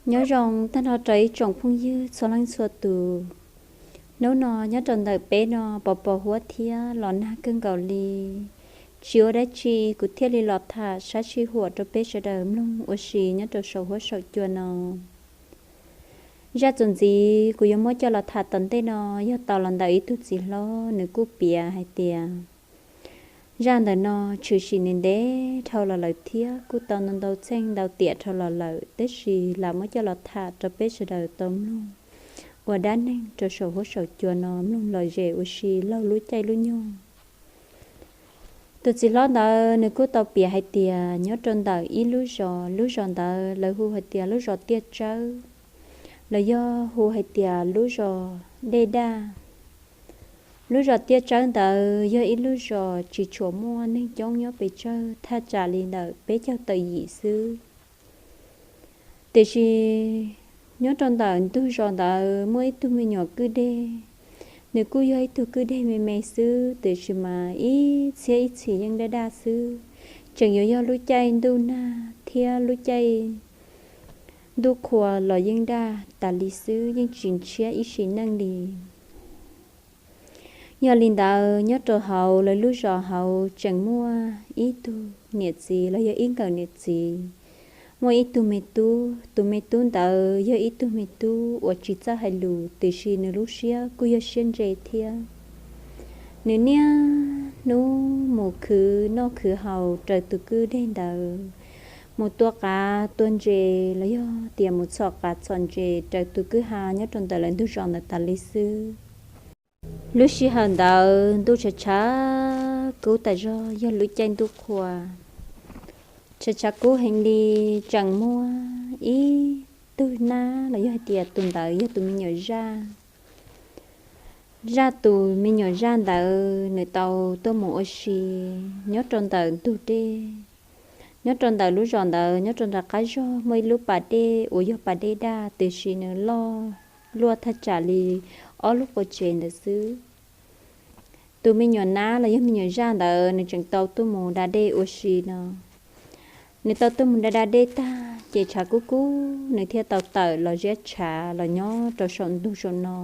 Nyob zoo tag nrho rau ib tsoom phooj ywg txhua leej txhua tus. Hnub no nyob rau ntawm peb no pos pos huab thiab los nag kawg nkaus li. Tsis ua dab tsi kuv thiaj li los tham sab sij huam rau peb sawv daws mloog ua si nyob rau saum huab saum cua no. Zaj txuas ntxiv kuv yuav muab coj los tham tom ntej no yog tau los ntawm ib tug txiv hlob, nws kuj piav hais tias zaj ntawm no tshwm sim ntev ntev dhau los lawm thiab kuj tau ntau ntau txheej ntau tiam dhau los lawm, tab sis lam muab coj los tham rau peb sawv daws tau mloog ua dab neeg rau saum huab saum cua no mloog lom zem ua si laug lub caij lub nyoog. Tus txiv hlob ntawd nws kuj tau piav hais tias nyob rau ntawm ib lub zos, lub zos ntawd lawv hu hais tias lub zos Tiaj Tsawb, los yog hu hais tias lub zos Dej Daj. Lub zos Tiaj Tsawb ntawd yog ib lub zos tsis tshua muaj neeg coob nyob pes tsawg, thaj tsam li ntawm peb caug tawm yim xwb. Tiam sis nyob rau ntawm ntug zos ntawd muaj ib tug me nyuam kwj deg, nws kuj yog ib tug kwj deg me me xwb, tiam sis mas ib txhiab ib txhis yeej daj daj xwb. Tseem yuav yog lub caij ntuj nag thiab lub caij ntuj qhua los yeej daj tas li xwb, yeej tsis ntshiab ib sim neej li. Yog li ntawd nyob rau hauv lawv lub zos hauv tseem muaj ib tug niam txiv los yog ib nkawm niam txiv, muaj ib tug me tub. Tus me tub ntawd yog ib tug me tub uas tsis txawj hais lus, tiam sis nws lub siab kuj yog siab ntse thiab. Nws niaj hnub mus khwv noj khwv haus raws tus kwj deg ntawd, mus tua qav tua ntses los yog tias mus txhom qav txhom ntses raws tus kwj ha nyob rau ntawm lawv ntug zos ntawd tas li xwb. Lub sij hawm ntawd ntuj tshav tshav kub tas zog, yog lub caij ntuj qhua, tshav tshav kub heev li. Tseem muaj ib tug nab los yog hais tias tus ntawd yog tus me nyuam zaj. Zaj tus me nyuam zaj ntawd nws tau tuaj mus ua si nyob rau ntawm ntug dej. Nyob rau ntawm lub zos ntawd, nyob rau nram qab zog muaj ib lub pas dej uas yog pas dej daj, tiam sis nws loj luaj thaj tsam li ob lub qua tsev ntawd xwb. Tus me nyuam nab los yog me nyuam zaj ntawd nws tseem tau tuaj mus da dej ua si no. Nws tau tuaj mus da da dej tag ces tshav kub kub nws thiaj tau tawm los ziab tshav los nyob rau saum ntug saum no,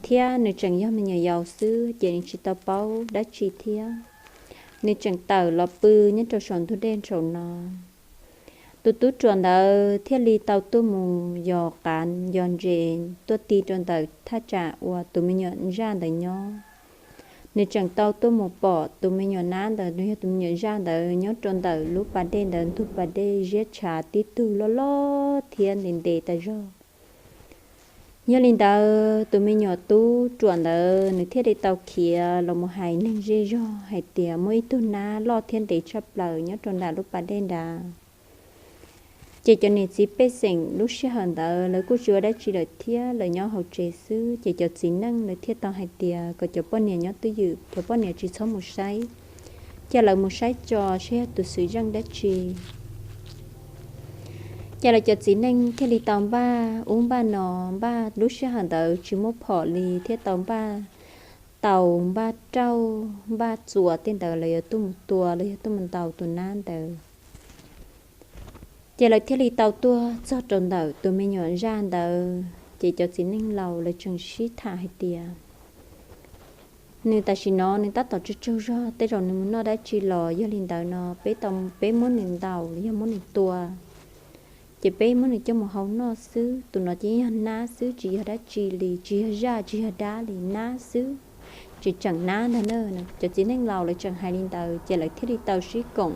thiab nws tseem yog me nyuam yaus xwb ces nws tsis tau paub dab tsi thiab. Nws tseem tawm los pw nyob rau saum ntug dej saum no. Tus tub ruam ntawd thiaj li tau tuaj mus yos qav yos ntses tuaj ti rau ntawm thaj tsam uas tus me nyuam zaj ntawd nyob. Nws tseem tau tuaj mus pom tus me nyuam nab ntawd, nws yog tus me nyuam zaj ntawd nyob rau ntawm lub pas dej ntawd, ntug pas dej ziab tshav tib tug loj loj thiab ntev ntev tas zog. Yog li ntawd tus me nyuam tub ruam ntawd nws thiaj li tau khiav los mus hais neeg zej zog hais tias muaj ib tug nab loj thiab ntev tshaj plaws nyob rau nram lub pas dej nrad. Ces cov niam txiv pej xeem lub sij hawm ntawd lawv kuj tsis ua dab tsi lawm thiab, lawv nyob hauv tsev xwb. Ces cov txiv neej lawv thiaj tau hais tias kom cov poj niam nyob twj ywm, cov poj niam tsis txhob mus saib, cia lawv mus saib tso saib yog tus xwm zeej dab tsi. Ces lawv cov txiv neej thiaj li tau npaj ub npaj no, npaj lub sij hawm ntawd tsis muaj phom li thiaj tau npaj taus npaj rauj npaj txuas tej ntawd lawv yuav tuaj mus tua los yog tuaj mus ntaus tus nab ntawd. Ces lawv thiaj li tau tuaj txog rau ntawm tus me nyuam zaj ntawd, ces cov txiv neej laus lawv tseem sib tham hais tias, nws tam sim no nws tab tom tsaug tsaug zog, tej zaum nws mus noj dab tsi los, yog li ntawd no peb tau, peb muab nws ntaus los yog muab nws tua, ces peb muab nws coj mus hau noj xwb. Tus no ces yog nab xwb, tsis yog dab tsi li, tsis yog zaj tsis yog dab li, nab xwb, tsis tseem nab ntag na. Cov txiv neej laus lawv tseem hais li ntawd ces lawv thiaj li tau sib koom.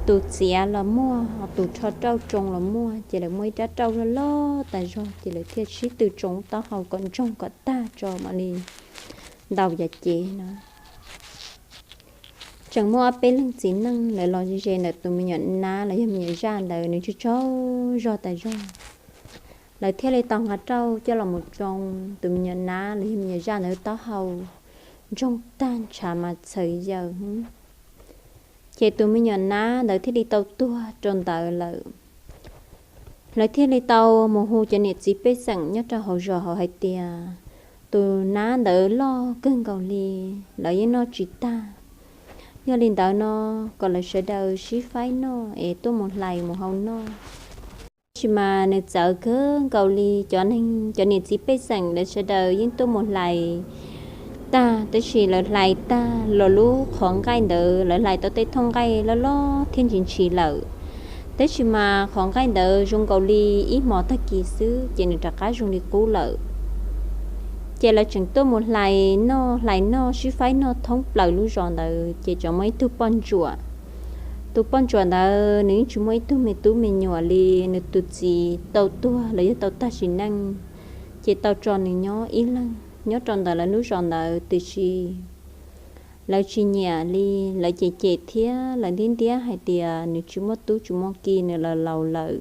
Tus txiav los muaj, tus rho rauj tsoo los muaj, ces lawv muaj ib rab rauj loj loj tas zog, ces lawv thiaj sib tw tsoo taub hau kom ntsoog kom tag tso mam li ntaus yav cev no. Tseem muaj ob peb leeg txiv neej lawv los ze ze ntawm tus me nyuam nab los yog me nyuam zaj ntawd, nws tsaug tsaug zog tas zog. Lawv thiaj li tau nqa rauj coj los mus tsoo tus me nyuam nab los yog me nyuam zaj ntawd taub hau, ntsoog tag ntshav mas txhawv yaws. Ces tus me nyuam nab ntawd thiaj li tau tuag rau ntawd lawm. Lawv thiaj li tau mus hu cov niam txiv pej xeem nyob rau hauv zos hauv hais tias tus nab ntawd loj kawg nkaus li, lawv yeej noj tsis tag. Yog li ntawd no, kom lawv sawv daws sib faib noj es tuaj mus hlais mus hau noj, Tab sis mas nws txawv kawg nkaus li. Cov neeg, cov niam txiv pej xeem lawv sawv daws yeej tuaj mus hlais tag, tab sis lawv hlais tag los lub qhov nqaij ntawd lawv hlais tau tej thooj nqaij loj loj thiab ntsis ntshis lawm. Tab sis mas qhov nqaij ntawd zoo nkaus li ib hmos tag kis xwb ces nws rov qab zoo li qub lawm. Ces lawv tseem tuaj mus hlais noj hlais noj sib faib noj thoob plaws lub zos ntawd, ces tseem muaj ib tug poj ntsuam. Tus poj ntsuam ntawd nws yeej tsis muaj ib tug me tub me nyuam li, nws tus txiv tau tuag los yog tau tag sim neej, ces tau tso nws nyob ib leeg nyob rau ntawm lawv lub zos ntawd, tiam sis lawv tsis nyiam li, lawv cem cem thiab lawv ntiab ntiab hais tias nws tsis muaj tub tsis muaj ki, nws laus laus lawm,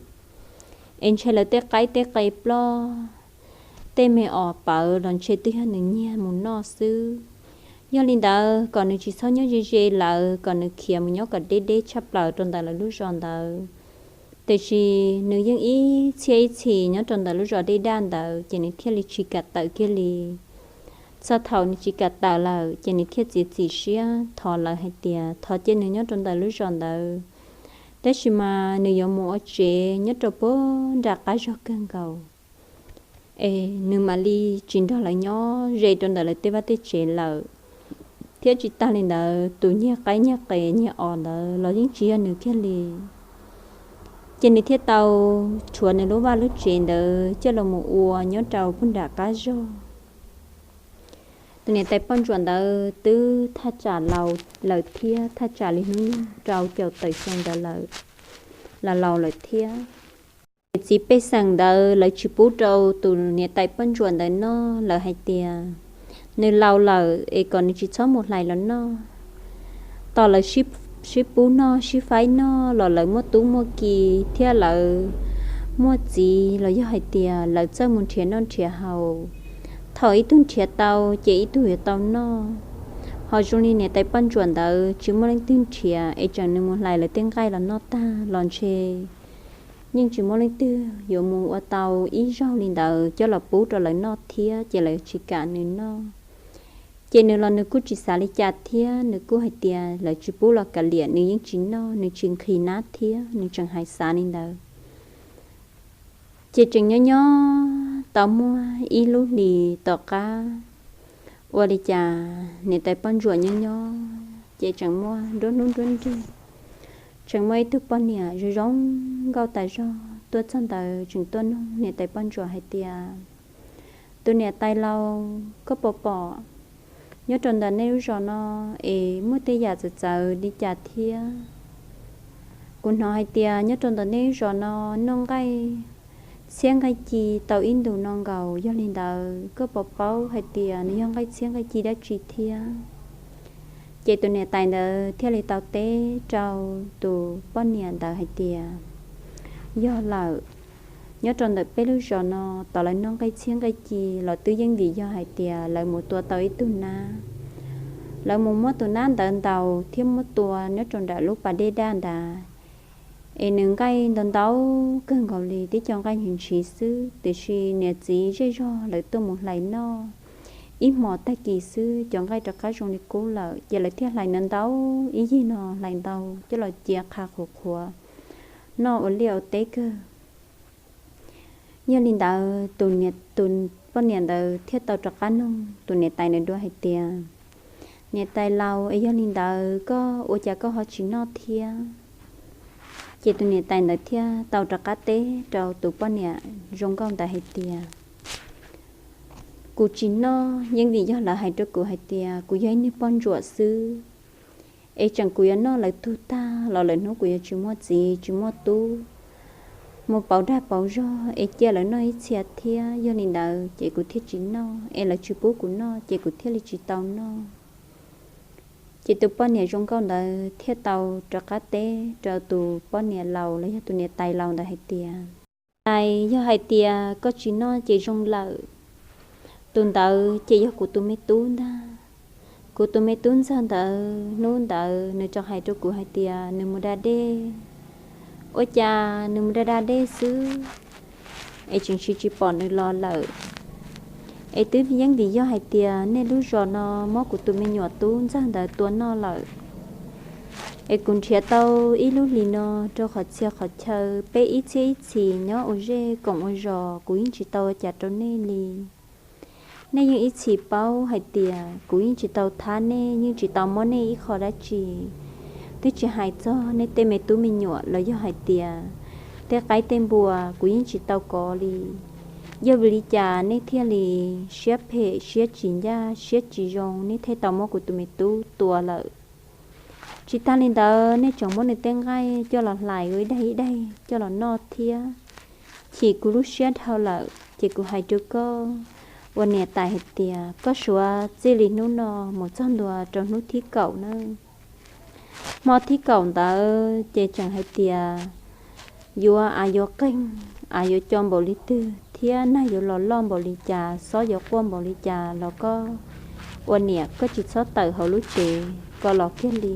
es ntshe lawv tej qaib tej qe ploj, tej me os pawv los ntshe twb yog nws nyiag mus noj xwb. Yog li ntawd kom nws tsis txhob nyob ze ze lawv, kom nws khiav mus nyob kom deb deb tshaj plaws rau ntawm lawv lub zos ntawd. Tiam sis nws yeej ib txhiab ib txhis nyob rau ntawm lub zos deb daj ntawd, ces nws thiaj li tsis kam tawm kiag li. Txog thaum nws tsis kam tawm lawm, ces nws thiaj txiav txim siab thov lawv hais tias thov cia nws nyob rau ntawm lub zos ntawd, tab sis mas nws yuav mus ua tsev nyob rau puag nram qab zog kawg nkaus, es nws mam li tsis nrog lawv nyob ze rau ntawm lawv tej vaj tej tsev lawm. Thiab tsis tag li ntawd, tus nyiag qaib nyiag qe nyiag os ntawd los yeej tsis yog nws kiag li. Ces nws thiaj tau rhuav nws lub vaj lub tsev ntawd coj los mus ua nyob rau puag nram qab zog. Tus niam tais poj ntsuam ntawd twb thaj tsam laus lawm thiab, thaj tsam li hnub nyoog rau caum tawm xyoo ntawd lawm, los laus lawm thiab. Niam txiv pej xeem ntawd lawv tsis pub rau tus niam tais poj ntsuam ntawd noj, lawv hais tias nws laus lawm es kom nws tsis txhob mus hlais los noj. Tos lawv sib pub noj sib faib noj los lawv muaj tub muaj ki thiab lawv muaj txiv los yog hais tias lawv txawj mus nrhiav noj nrhiav haus, thaum ib tug nrhiav tau ces ib tug yuav tau noj. Ho zoo li niam tais poj ntsuam ntawd tsis muaj leej twg nrhiav es tseem nws mus hlais lawv tej nqaij los noj tag los ntshe yeej tsis muaj leej twg yuav mus ua tau ib zaug li ntawd coj los pub rau lawv noj thiab, ces lawv tsis kam nws noj. Ces nws los nws kuj tsis xav li cas thiab, nws kuj hais tias lawv tsis pub los kav liam, nws yeej tsis noj, nws tsis nqhis nab thiab, nws tseem hais xav li ntawd. Ces tseem nyob nyob tau muaj ib lub hlis tom qab, ua li cas niam tais poj ntsuam nyob nyob ces tseem muaj nruab hnub nruab nrig, tseem muaj ib tug poj niam zoo zoo nkauj tas zog tuaj txog ntawd tseem tuaj nug niam tais poj ntsuam hais tias, tus niam tais laus, koj puas pom nyob rau ntawm nej lub zos no es muaj tej yam txawv txawv li cas thiab? Kuv hnov hais tias nyob rau ntawm nej lub zos no noj nqaij txhiab nqaij ci tau ib ntus no nkaus, yog li ntawd koj puas paub hais tias nws yog nqaij txhiab nqaij ci dab tsi thiab? Ces tus niam tais ntawd thiaj li tau teb rau tus poj niam ntawd hais tias, yog lawm, nyob rau ntawm peb lub zos no, tos lawv noj nqaij txhiab nqaij ci los twb yeej vim yog hais tias lawv mus tua tau ib tug nab. Lawv mus muab tus nab ntawd ntaus thiab muab tua nyob rau nram lub pas dej daj ntawd, es nws nqaij ntau ntau kawg nkaus li, tib co nqaij ntshiv ntshiv xwb, tiam sis niam txiv zej zog lawv tuaj mus hlais noj ib hmos tag kis xwb, cov nqaij rov qab zoo li qub lawm, ces lawv thiaj hlais ntau ntau ib yig no, hlais ntau coj los cia qha qhuav qhuav noj ua liaj ua teb kawg. Yog li ntawd, tus poj niam ntawd thiaj tau rov qab nug tus niam tais ntawd dua hais tias, niam tais laus, es yog li ntawd koj ua cas koj ho tsis noj thiab? Ces tus niam tais ntawd thiaj tau rov qab teb rau tus poj niam zoo nkauj ntawd hais tias, kuv tsis noj yeej vim yog lawv hais rau kuv hais tias kuv yog ib niag poj ntsuam xwb, es tseem kuv yuav noj lawv tug tag los lawm hnub kuv yuav tsis muaj txiv tsis muaj tub, mus pauv dag pauv zog es cia lawv noj ib txhia thiab. Yog li ntawd ces kuv thiaj tsis noj, es lawv tsis pub kuv noj ces kuv thiaj li tsis tau noj. Ces tus poj niam zoo nkauj ntawd thiaj tau rov qab teb rau tus poj niam laus los yog tus niam tais laus ntawd hais tias, tais, yog hais tias koj tsis noj ces zoo lawm. Tus ntawd ces yog kuv tus me tub ntag. Kuv tus me tub ntxawg ntawd hnub ntawd nws tau hais rau kuv hais tias nws mus da dej. Ua cas nws mus da da dej xwb es tseem tsis tsis pom nws los lawm. Es twb yeej vim yog hais tias nej lub zos no muab kuv tus me nyuam tub ntxawg ntawd tua noj lawm. Es kuv nrhiav tau ib lub hlis no rau qhov txhia qhov chaw peb ib txhiab ib txhis nyob ua zej koom ua zos, kuv yeej tsis tau ua cas rau nej li. Nej yeej ib txhis paub hais tias kuv yeej tsis tau thab nej, yeej tsis tau mob nej ib qho dab tsi. Twb tsis hais txog nej tej me tub me nyuam los yog hais tias tej qaib tej npua kuv yeej tsis tau kov li. Yog vim li cas nej thiaj li siab phem, siab tsis ncaj, siab tsis zoo, nej thiaj tau muab kuv tus me tub tua lawm? Tsis tag li ntawd, nej tseem muab nws tej nqaij coj los hlais ua ib daig ib daig coj los noj thiab. Chim kuv lub siab dhau lawm, ces kuv hais rau koj ua niam tais hais tias koj suav txij li hnub no mus txog ntua rau hnub thib kaum nawb. Hmo thib kaum ntawd ces tseem hais tias yuav av yuav qeeg, av yuav co npaum li twg thiab nag yuav los loj npaum li cas, xob yuav quaj npaum li cas los koj ua niam koj tsis txhob tawm hauv lub tsev, koj los kiag li.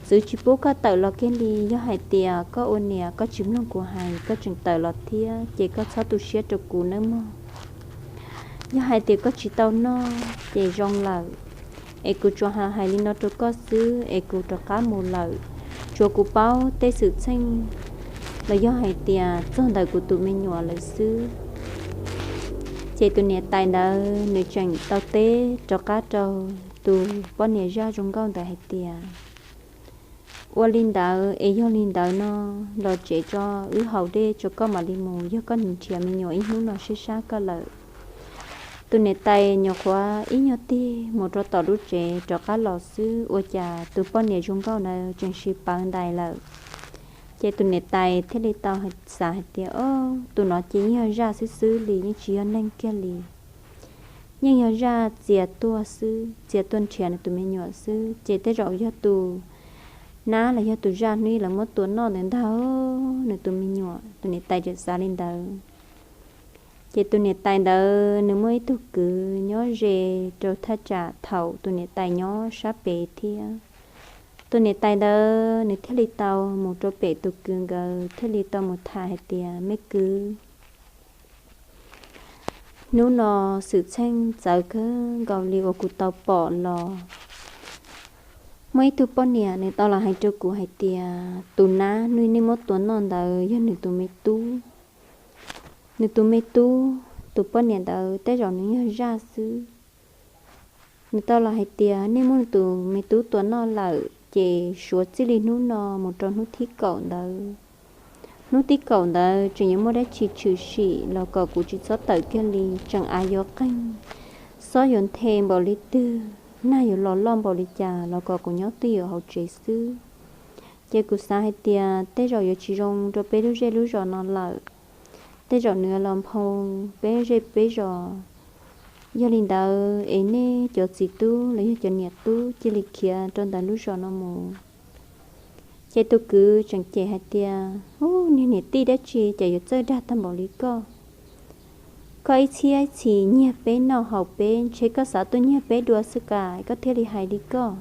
Txwv tsis pub koj tawm los kiag li. Yog hais tias koj ua niam koj tsis mloog kuv hais, koj tseem tawm los thiab, ces koj txhob tu siab rau kuv nawb mog. Yog hais tias koj tsis tau noj ces zoo lawm, es kuv tsuas hais li no rau koj xwb es kuv rov qab mus lawm. Tsuav kuv paub tej xwm txheej los yog hais tias txog ntawm kuv tus me nyuam lawm xwb. Ces tus niam tais ntawd nws tseem tau teb rov qab rau tus poj niam zaj zoo nkauj ntawd hais tias ua li ntawd es yog li ntawd no, los tsev tso, wb haus dej tso koj mam li mus, yog koj nrhiav me nyuam ib hnub no siab sab koj lawm. Tus niam tais nyuam qhuav ib nyuag tig mus rau tom lub tsev rov qab los xwb, ua cas tus poj niam zoo nkauj ntawd tseem sib pawv ntais lawm. Ces tus niam tais thiaj li tau xav hais tias, o, tus no ces yeej yog zaj xwb xwb li, yeej tsis yog neeg kiag li. Yeej yog zaj txia tuaj xwb, txia tuaj nrhiav nws tus me nyuam xwb, ces tej zaum yog tus nab los yog tus zaj hnub ib lawv muab tua noj ntawd ntag nws tus me nyuam. Tus niam tais tseem xav li ntawd. Ces tus niam tais ntawd nws muaj ib tug kwv nyob ze rau thaj tsam thaum tus niam tais nyob sab pem thiab. Tus niam tais ntawd nws thiaj li tau mus rau pem tus kwv nkawd, thiaj li tau mus tham hais tias, me kwv, hnub no xwm txheej txawv kawg nkaus li uas kuv tau pom los. Muaj ib tug poj niam nws tau los hais rau kuv hais tias tus nab hnub nej muab tua noj ntawd yog nws tus me tub. Nws tus me tub, tus poj niam ntawd tej zaum nws yog zaj xwb. Nws tau los hais tias nej muab nws tus me tub tua noj lawm, ces suav txij li hnub no mus rau hnub thib kaum ntawd. Hnub thib kaum ntawd tseem yuav muaj dab tsi tshwm sim los kom kuv tsis txhob tawm kiag li, tseem av yuav qeeg, xob yuav nthe npaum li twg, nag yuav los loj npaum li cas los kom kuv nyob twj ywm hauv tsev xwb. Ces kuv xav hais tias tej zaum yuav tsis zoo rau peb lub zej lub zos no lawm, tej zaum nws los nphoo peb zej peb zos. Yog li ntawd es nej cov txiv tub los yog cov niam tub cia li khiav rau ntawm lub zos no mus. Ces tus kwv tseem cem hais tias, u, niag niam tij dab tsi ces yuav txawj dag tag npaum li koj. Koj ib txhiab ib txhis nyiag peb noj haus peb, ntshe koj xav tuaj nyiag peb dua xwb ka, koj thiaj li hais li koj.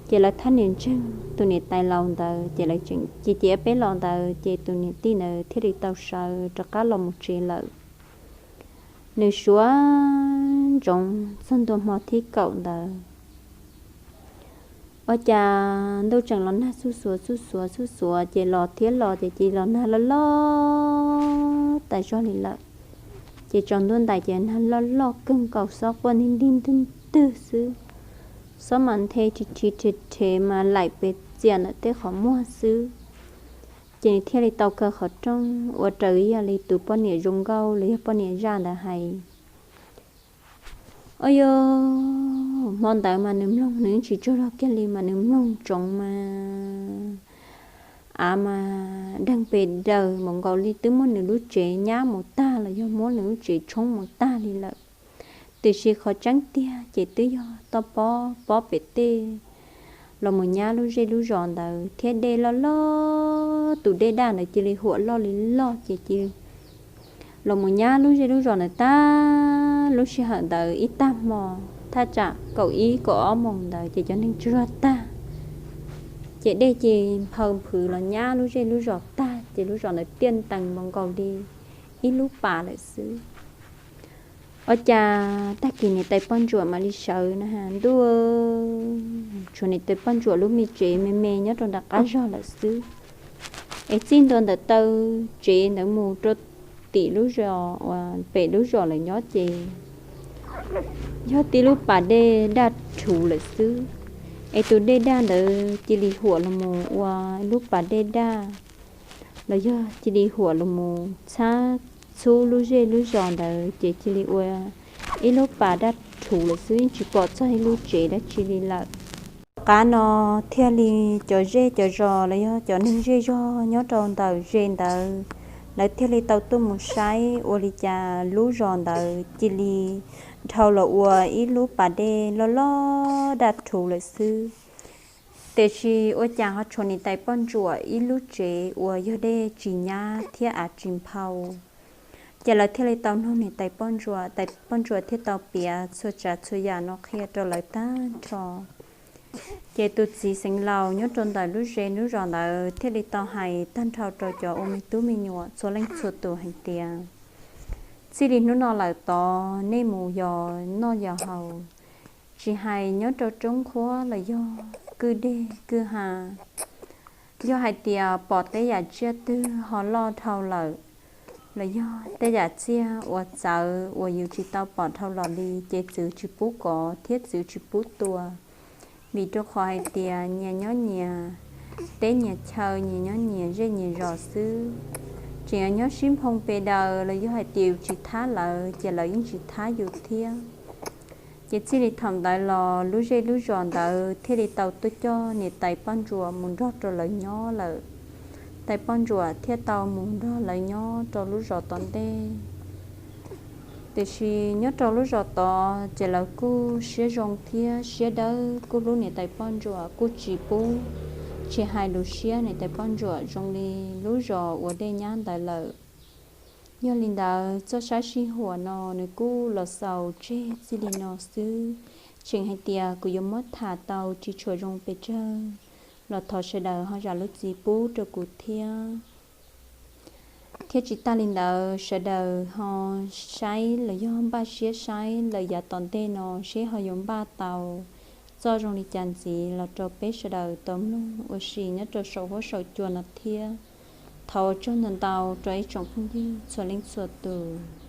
Ces lawv thab niam ntseeg tus niam tais laus ntawd, ces lawv tseem cia cia peb los ntawd, ces tus niam tij ntawd thiaj li tau sawv rov qab los mus tsev lawm. Nws suav ntsoov txog ntua hmo thib kaum ntawd, ua cas ntuj tseem los nag xuj xuav xuj xuav xuj xuav, ces los thiab los ces cia los nag loj loj tas zog li lawm. Ces tsaus ntuj ntais ces nag loj loj kawg nkaus, xob quaj ntig ntig ntwg ntwg xwb. Xob mas nthe rhi rhi rhe rhe mas laim pes txias ntawm tej qhov muag xwb. Ces nws thiaj li tau kaw qhov rooj ua raws ib yam li tus poj niam zoo nkauj los yog poj niam zaj ntawd hais. Ua yog hmo ntawd mas nws mloog nws yeej tsis tsaug zog kiag li mas nws mloog ntsoov mas av mas deeg pes daws npaum nkaus li twb muab nws lub tsev nyab mus tag los yog muab nws lub tsev tshoob mus tag li lawm. Tiam sis qhov tseeb tiag ces twb yog toj pob pob pem tej los mus nyab lub zej lub zos ntawd thiab dej loj loj, tus dej daj ntawd cia li huam loj li loj ces cia li los mus nyab lub zej lub zos ntawd tag. Lub sij hawm ntawd ib tag hmo, thaj tsam kaum ib kaum ob moos ntawd ces cov neeg tsaug zog tag, ces dej cia li nphaw nphwv los nyab lub zej lub zos tag, ces lub zos ntawd tiaj ntees npaum nkaus li ib lub pas lawm xwb. Ua cas tag kis niam tais poj ntsuam mam li sawv na, ntuj, tshuav niam tais poj ntsuam lub me tsev me me nyob rau nram qab zog lawm xwb. Es txij ntua ntawm taw tsev ntawd mus rau tim lub zos uas pem lub zos lawv nyob ces yog tib lub pas dej daj rhuv lawm xwb. Es tus dej daj ntawd cia li huam los mus ua lub pas dej daj, los yog cia li huam los mus txhab txhub lub zej lub zos ntawd ces cia li ua ib lub pas daj rhuv lawm xwb, yeej tsis pom txog ib lub tsev dab tsi li lawm. Tom qab no thiaj li cov zej cov zos los yog cov neeg zej zog nyob rau ntawm ze ntawd, lawv thiaj li tau tuaj mus saib ua li cas lub zos ntawd cia li dhau los ua ib lub pas dej loj loj daj rhuv lawm xwb. Tiam sis ua cas ho tshuav niam tais poj ntsuam ib lub tsev uas yog dej tsis nyab thiab av tsis nphau. Ces lawv thiaj li tau nug niam tais poj ntsuam, tais poj ntsuam thiaj tau piav txhua tsav txhua yam no qhia rau lawv tag nrho. Ces tus txiv xeev laus nyob rau ntawm lub ze lub zos ntawd thiaj li tau hais tag nrho rau cov ua me tub me nyuam txhua leej txhua tus hais tias, txij li hnub no lawm tod nej mus yos noj yos haus, tsis hais nyob rau roob qhuab los yog kwj deg kwj ha, yog hais tias pom tej yam tsiaj twg ho loj dhau lawm, los yog tej yam tsiaj uas txawv uas yus tsis tau pom dhau los li ces txwv tsis pub kov thiab txwv tsis pub tua. Vim rau qhov hais tias nyias nyob nyias teb nyias chaw, nyias nyob nyias zej nyias zos xwb. Tseem yuav nyob sib nphoo pes daws los yog hais tias yus tsis thab lawv ces lawv yeej tsis thab yus thiab. Ces txij li thaum ntawd los lub zej lub zos ntawd thiaj li tau tuaj coj niam tais poj ntsuam mus nrog rau lawv nyob lawm. Tais poj ntsuam thiaj tau mus nrog lawv nyob rau lub zos tom ntej. Tiam sis nyob rau lub zos tod ces lawv kuj siab zoo thiab siab dawb, kuj hlub niam tais poj ntsuam, kuj tsis pub, tsis hais lus siab niam tais poj ntsuam zoo li lub zos uas dej nyab ntawd lawm. Yog li ntawd txoj sab sij huam no nws kuj los xaus tseg txij li no xwb. Tseem hais tias kuv yuav muab tham tau tsis tshua zoo pes tsawg los thov sawv daws ho zam lub txim pub rau kuv thiab. Thiab tsis tas li ntawd sawv daws ho saib los yog npaj siab saib lawm yav tom ntej no seb ho yuav npaj tau txoj zoo li cas ntxiv los rau peb sawv daws tau mloog ua si nyob rau saum huab saum cua no thiab. Thov ua tsaug ntau ntau rau ib tsoom phooj ywg txhua leej txhua tus.